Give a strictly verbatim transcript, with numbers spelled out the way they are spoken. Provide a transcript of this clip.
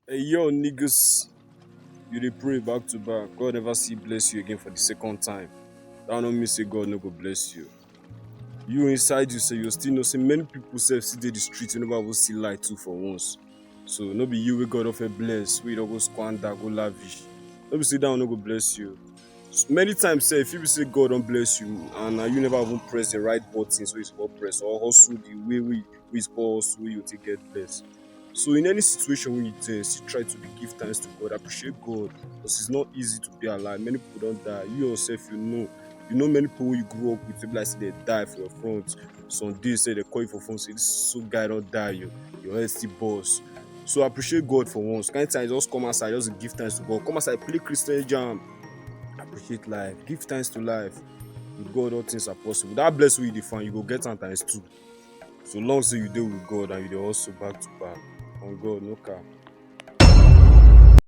Hey, yo, niggas, you dey pray back to back. God never see bless you again for the second time. That no mean say God no go bless you. You inside you say you still know say many people sef still dey the street, you never even see light too for once. So no be you wey God offer bless, wey you don go squander, go lavish. No be say that one no go bless you. S- Many times sef, if you say God don bless you and na you never even press the right buttons wey you suppose press or hustle the way wey wey you suppose hustle wey you take get bless. So in any situation wey you dey, still try to dey give thanks to God, appreciate God, because it's not easy to be alive. Many people don die. You yourself, you know, you know many people wey you grew up with, people like say they die for your front. Some days say they call you for phone, say this so guy don die, you your head still burst. So appreciate God for once. Kind time just come outside, just give thanks to God. Come outside, play Christian jam. Appreciate life. Give thanks to life. With God, all things are possible. That bless wey you dey find, you go get am times two. So long say you dey with God and you dey hustle back to back. On God, no cap.